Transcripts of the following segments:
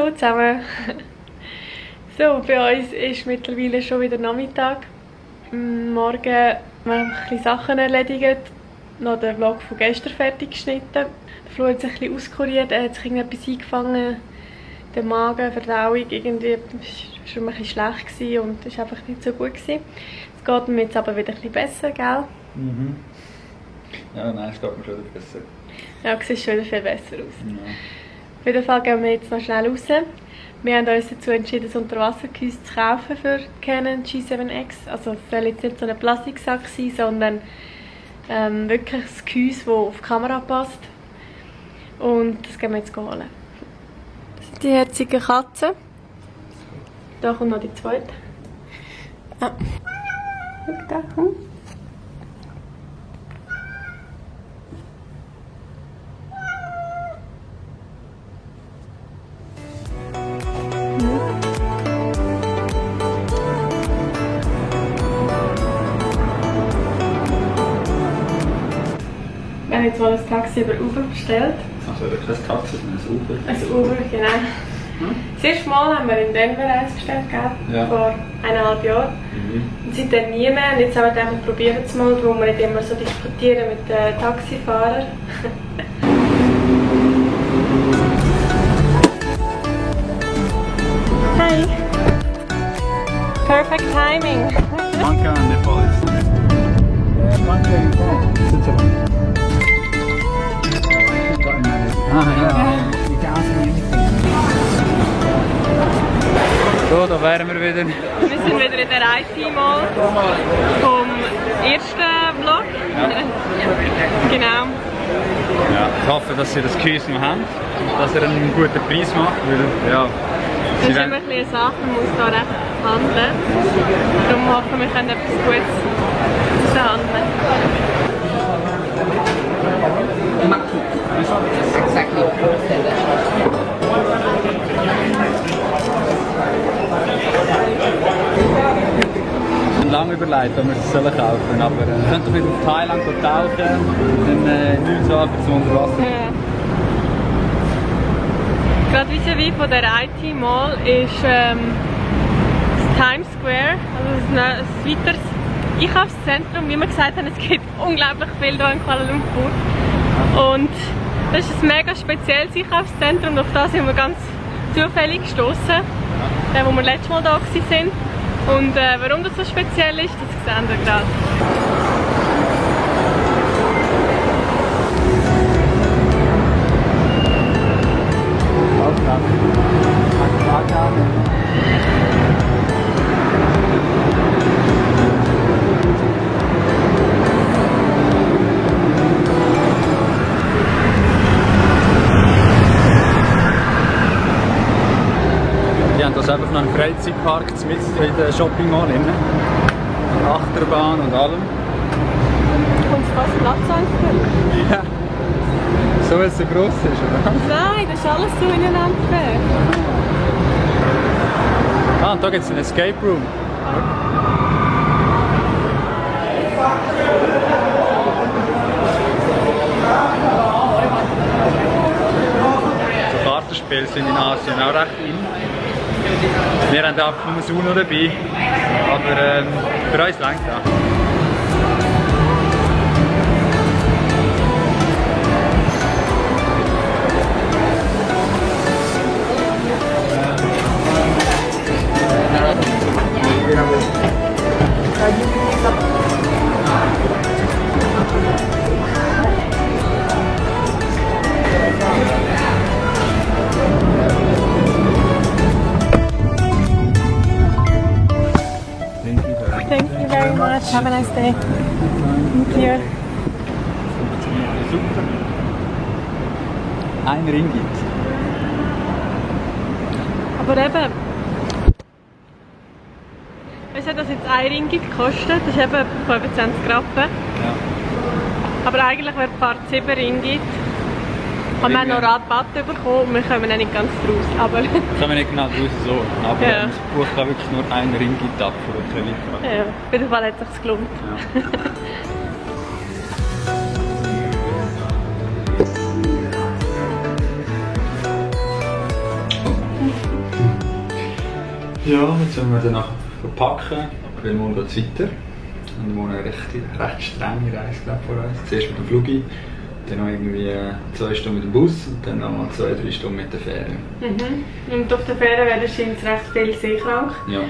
Hallo zusammen! So, bei uns ist mittlerweile schon wieder Nachmittag. Morgen haben wir ein bisschen Sachen erledigt, noch den Vlog von gestern fertig geschnitten. Der Flo hat sich ein bisschen auskuriert, er hat sich irgendetwas eingefangen. Der Magen, Verdauung, irgendwie war schon ein bisschen schlecht gewesen und es war einfach nicht so gut gewesen. Es geht mir jetzt aber wieder ein bisschen besser, gell? Mhm. Ja, nein, es geht mir schon wieder besser. Ja, es sieht schon wieder viel besser aus. Ja. Auf jeden Fall gehen wir jetzt noch schnell raus. Wir haben uns dazu entschieden, ein Unterwassergehäuse zu kaufen für Canon G7X. Also es soll jetzt nicht so ein Plastiksack sein, sondern wirklich ein Gehäuse, das auf die Kamera passt. Und das gehen wir jetzt holen. Das sind die herzigen Katzen. Da kommt noch die zweite. Ah. Schau da, komm. Wir haben jetzt mal ein Taxi über Uber bestellt. Also kein Taxi, sondern ein Uber. Ein Uber, genau. Das erste Mal haben wir in Denver eins bestellt, gell? Ja. Vor 1,5 Jahren. Und seitdem nie mehr. Und jetzt haben wir gedacht, wir probieren es mal, wo wir nicht immer so diskutieren mit den Taxifahrern. Hi! Perfect timing! Danke an den Boys. Danke an den Boys. So, da wären wir wieder. Wir sind wieder in der IT-Mall vom ersten Vlog. Ja. Genau. Ja, ich hoffe, dass Sie das Gehäuse noch haben, dass er einen guten Preis macht, weil ja... Das ist immer ein bisschen eine Sache, man muss da recht handeln. Darum hoffen wir können etwas Gutes aushandeln. Exactly. Ich habe lange überlegt, ob wir es kaufen sollen, aber wir können doch wieder auf Thailand tauchen, dann nichts so einfach zu Unterwasser. Ja. Gerade vis-à-vis von der IT-Mall ist das Times Square, also ein weiteres Einkaufszentrum. Wie wir gesagt haben, es gibt unglaublich viel hier in Kuala Lumpur. Und das ist ein mega spezielles Einkaufszentrum, auf das sind wir ganz zufällig gestoßen, wo wir letztes Mal da waren. Und warum das so speziell ist, das sehen wir gerade. Die haben das einfach noch einen Freizeitpark mitten in der Shopping Mall drin. Mit Achterbahn und allem. Und fast Platz einfüllen. Ja. So weil es so gross ist, oder? Nein, das ist alles so ineinander. Ah, und da gibt es einen Escape Room. So Kartenspiele sind in Asien auch recht in. Wir haben einfach nur das UNO dabei, aber für uns reicht das. Thank you very much. Have a nice day. Thank you. Super. Ein Ringgit. Aber eben, weißt du, dass jetzt 1 Ringgit kostet? Das ist eben 25 Rappen. Ja. Aber eigentlich wäre die Fahrt 7 Ringgit. Und wir haben noch Rabatt bekommen und wir kommen noch nicht ganz raus. Aber Können wir nicht genau raus so. Aber ja. es bucht da wirklich nur 1 Ringgit ab für unsere Lieferung. ja, auf jeden Fall hat es sich gelohnt. Ja. Ja, jetzt sollen wir dann nachher verpacken, weil morgen geht es weiter. Und morgen eine recht strenge Reise vor uns. Zuerst mit dem Flug, dann noch irgendwie 2 Stunden mit dem Bus und dann noch 2-3 Stunden mit der Fähre. Mhm. Und auf der Fähre werden wahrscheinlich recht viel seekrank. Ja.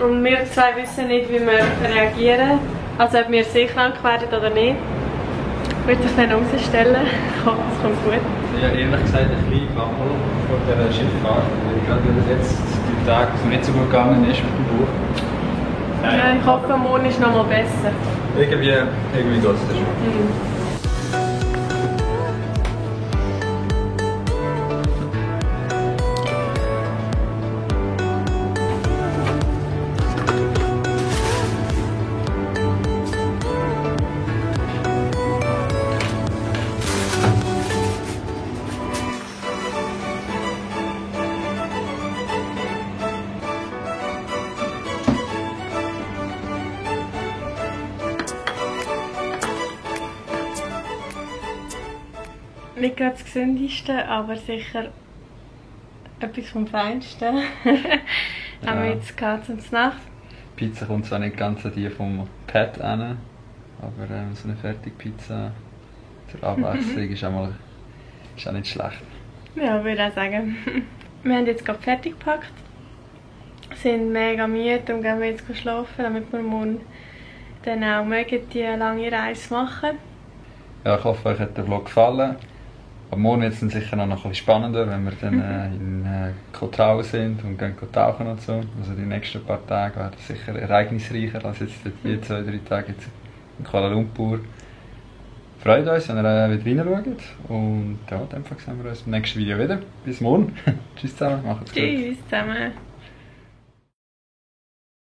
Und wir zwei wissen nicht, wie wir reagieren. Also ob wir seekrank werden oder nicht. Wird sich dann herausstellen. Ich hoffe, es kommt gut. Ja, ehrlich gesagt ein bisschen Bammel vor dieser Schifffahrt. Gerade weil jetzt die Tage so nicht so gut gegangen ist mit dem Buch. Ja, ich hoffe, morgen ist noch mal besser. Irgendwie geht es dann schon. Mhm. Nicht gerade das Gesündeste, aber sicher etwas vom Feinsten. Haben wir jetzt gerade zum Nacht. Pizza kommt zwar nicht ganz an die vom Pet an, aber so eine Fertigpizza zur Abwechslung ist auch nicht schlecht. Ja, würde ich auch sagen. Wir haben jetzt gerade fertig gepackt, sind mega müde und gehen jetzt schlafen, damit wir morgen dann auch mögen, die lange Reise machen. Ja, ich hoffe, euch hat der Vlog gefallen. Aber morgen wird es dann sicher noch ein bisschen spannender, wenn wir dann in Koh sind und gehen tauchen und so. Also die nächsten paar Tage werden sicher ereignisreicher als jetzt die 2-3 Tage jetzt in Kuala Lumpur. Freut uns, wenn ihr wieder reinschaut. Und ja, dann sehen wir uns im nächsten Video wieder. Bis morgen. Tschüss zusammen, macht's gut. Tschüss zusammen.